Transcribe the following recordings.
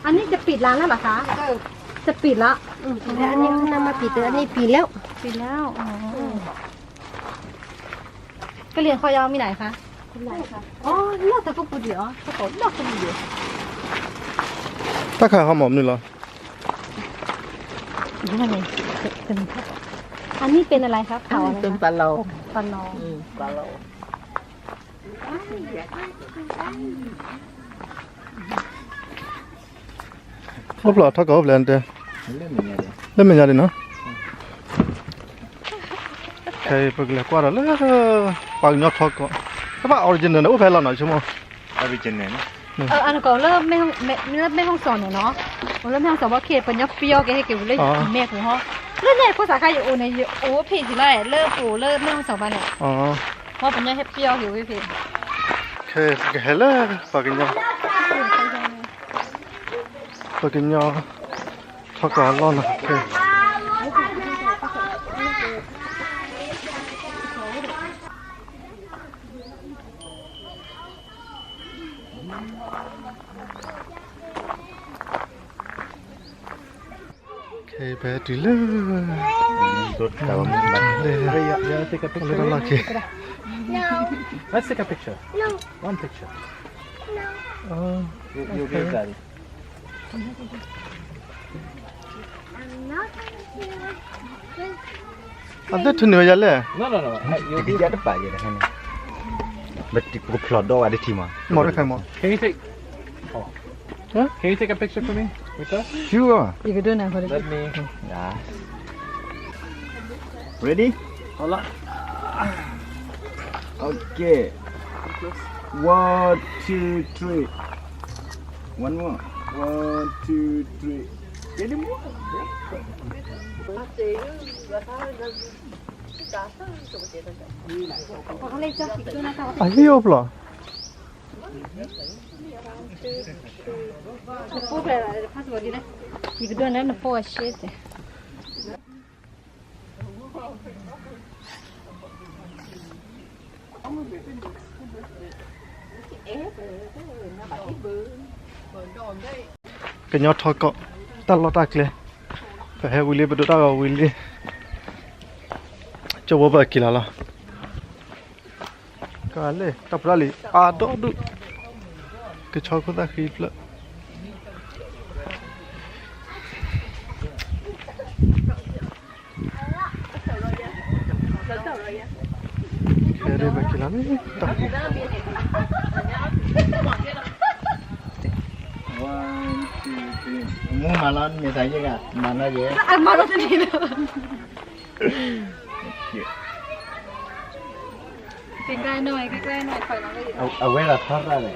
อันนี้จะปิดร้านแล้วเหรอคะ จะปิดละ อันนี้เขานำมาปิดเลย อันนี้ปิดแล้ว ปิดแล้ว อ๋อ กะเหรี่ยงคอยาวมีไหนคะ อ๋อ เลือกแต่พวกกูเดียว เขาบอกเลือกคนเดียว တၢ်ခါဟီမးမနုၤလီၤ อันนี้เป็นอะไรคะ เผาอะไรคะ เป็นปลาลอง ปลาลอง อืม ปลาลอง အိၣ်ဖျဲၣ်ထီၣ်ကီးအိၣ်ဖျဲၣ်တဲ လၢမဲာ်ညါဒံးနီၤ ခဲအံၤပကလဲၤကွၢ်ဒီးလၢ ပှၤကညီထီကီး တဘၣ် original န့ၣ် အိၣ်ဖဲလီၤနီၤ ဆိကမိၣ် original န့ၣ် အနကီးလၢ မဲ- မဲ- လၢမဲၢ်ဟီၣ်စီၣ်န့ၣ်နီၤ အိၣ်လၢမဲၢ်ဟီၣ်စီၣ်ဘီခဲ ပညီပျီက့ၤဟဲက့ၤဝံၤလၢယမဲာ်ပူၤဟီ လၢန့ၣ်ဖိသၣ်ခါယအိၣ်န့ၣ် ယအိၣ်ဖဲအံၤလီၤ လၢပအိၣ်လၢမဲၢ်ဟီၣ်စီၣ်ဘၣ်န့ၣ် ဟီပညီဟဲပျီက့ၤဝံၤဖဲ ခဲကဟဲလၢ ပှၤကညီ ပှၤကညီ ထီကီၢ်လီၢ်နီၤ ခဲ ခဲအံၤပဟဲတုၤလၢ လၢတၢ်လီၢ်ခံ Let's take a picture. One picture. You, you give daddy. I did to know yale. No, no, no. You give တပာ်ယဲတခါန့ၣ် ဘၣ်တကဖျီၣ်ဒီးဝဲတထံၣ်မး မ့ၢ်တခါမး Can you take, oh. Huh? Can you take a picture for me with us? Sure. You can do it now, buddy. Let me. Yeah. Ready? Hold on. Okay. One, two, three. One more. One, two, three. Ready more? အဟံၣ်အိၣ်ဖျိ နဖိဖျဲး passport ဒ်လဲၣ် ယကဒိးန့ၣ် နဖိအရှဲတဲ ကညီထီကီၢ် တၢ်လီၢ်တၢ်ကျဲ ပဟဲဝံၤလံ ပဒိးတၢ်ဂီၤဝံၤလံ ကၠိဖိပက့ၤလီၤလီၤ ကလဲၣ် တၢ်ဖိတၢ်လံၤအါဒီဒူၣ် ကဆီခိၣ်သၣ်ဃံဖျၢၣ် ခဲဒၣ်ပက့ၤလီၤန့ၣ် တၢ် One, two, three. မူမၤလီၤမ့ၢ်သးယဲၢ်ဂၤ မၤလီၤယဲၢ် အမၤလီၤတန့ၢ်လီၤ အဝဲဒၣ်ထီရၣ်လဲၣ် လွံ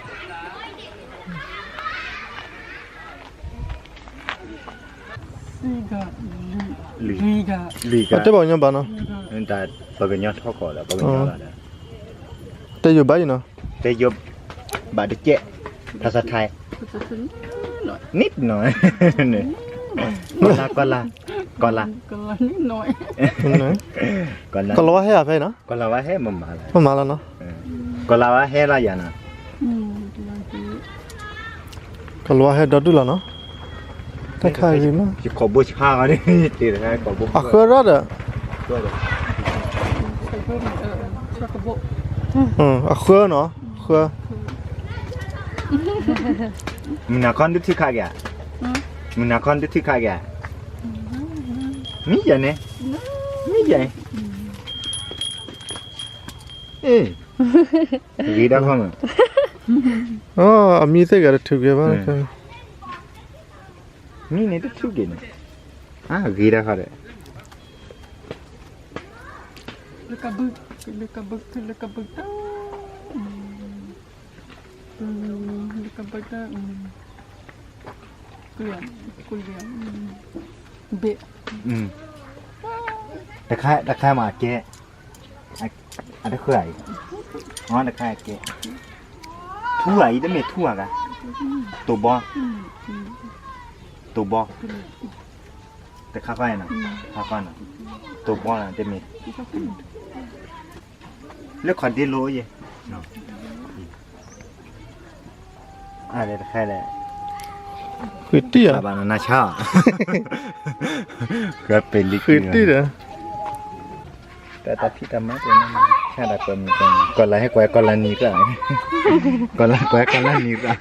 ၢ်ဂၤ အတဲဘၣ်ကညီဘၣ်နီၤ တၢ်ပကညီထီကီၢ်ဒီး ပကညီလီၤဒီး တဲယိၤဘၣ်ယနီၤ တဲယိၤ ဘၣ်တကဲး ภาษาไทย นิดหน่อย ကီၢ်လါ ကီၢ်လါ ကီၢ်လါ ကီၢ်လါ ကီၢ်လါဝါဟဲအဖဲနီၤ ကီၢ်လါဝါဟဲမမၤလၢ မမၤလၢနီၤ ကီၢ်လါဝါဟဲလၢယၤနီၤ ကီၢ်လါဝါဟဲဒီဒူၣ်လီၤနီၤ တၢ်ခါဂ့ၤမး ယကိာ်ဘိဆါဂၤန့ၣ် အဃၢဒီး အဃၢနီၤ ဃၢ မုၢ်နၤခီဒုးထုခါက့ၤဧါ မုၢ်နၤခီဒုးထုခါက့ၤဧါ မံယၤန့ၣ် မံယၤ အ့ ဂ့ၤဒၣ်ခီမး အမံသ့ၣ်ဂၤတထုးက့ၤဘၣ် မံန့ၣ်တထုးက့ၤန့ၣ် အဂ့ၤဒၣ်ခီဒီး လၢကဘုး လၢကဘုး လၢကဘုးတၢ် လၢကဘုးတၢ် ဘ့ၣ် တခါ တခါမးကဲ အတဃၢၤအံၤ တခါကဲ ထူအံၤ တမ့ၢ်ထူအဂၤ တိာ်ဘီ တိာ်ဘီ တခါဃီနီၤ တခါဃီနီၤ တိာ်ဘီနီၤ တမ့ၢ် လၢခီၣ်ဒ့လိယဲ အလဲၤတခါလဲၣ် ဃုတံၢ်ဧါ, ဃုတံၢ်ဒီး, တၢ်ဖံးတၢ်မၤတ, ကီၢ်လၤဟဲကွၢ်ကီၢ်လၤနံၤသၣ်, ကီၢ်လၤကွၢ်ကီၢ်လၤနံၤသၣ်.